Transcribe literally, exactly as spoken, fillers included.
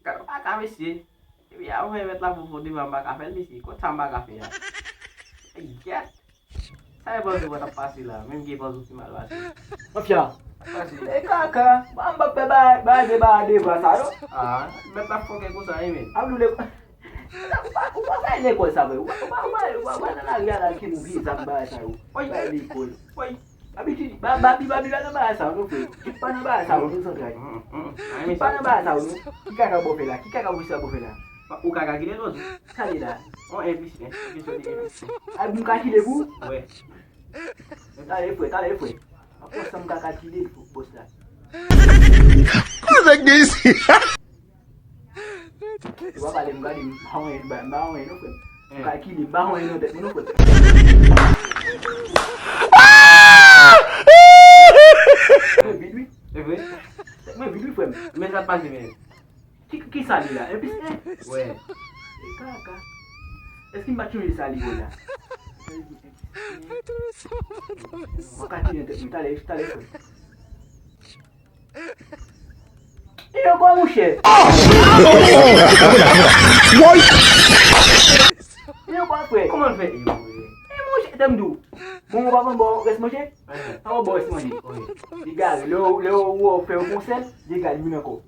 Ka, pa ka, mesye. Epi a, mwen mèt la pou fon devan, m pa ka fè l, mesye. Kot sa m pa ka fè a? Ay, gyèt. Sa e panzou pa t ap pase la, menm gen panzou ki mal pase. Mafya. Pase. E kaka, ba m pa fè ba, ba de ba de ba sa yo. Ah, mèt la fòkè konsa, wi, men. Abdou le. Ou pa, ou pa bay lekòl sa, vre. Ou pa, ou pa, ou pa, ou pa, ou pa nan lari a la ki nou vye zam bagay sa yo. Oy. Bay lekòl. Oy. Abitid, ba, babi, babi, pa nan bagay sa yo, non, frè. Tout pa nan bagay sa yo, non, Santray. Tout pa nan bagay sa yo, non. Ki kaka bò fè la? Ki kaka bò fè la? Ou kaka ki de lòt? Sa li la? On enplis, en. Kesyon de enplis. Ay, bon, ka kile pou? Wè. Talè, frè, talè, frè. Apre sa, m ka kalkile pou bòs la. Kote nèg gen isi? Ou pa pale, m gade, m pa anyen, m pa, m pa anyen, non, frè m. M kalkile, m pa anyen nan tèt mwen, non, frè m. Mwen vid, wi. E vre? Mwen vid, wi, frè m. Men sa k pase, men. Ki, ki sa li la? Enplis en? Wè. E kaka. Èske m pa t chonje sa li ye la? Mwen ka tire tèt mwen. Talè, talè, frè. E ankò, monchè. E ankò, frè. Kòman l fè e, monchè? E, monchè, tande m di w. Bon, ou pa konn bò rès manje? Pa konn bò rès manje. Li gare. Lè w, lè w wè w fè yon konsèl, li gare vin ankò.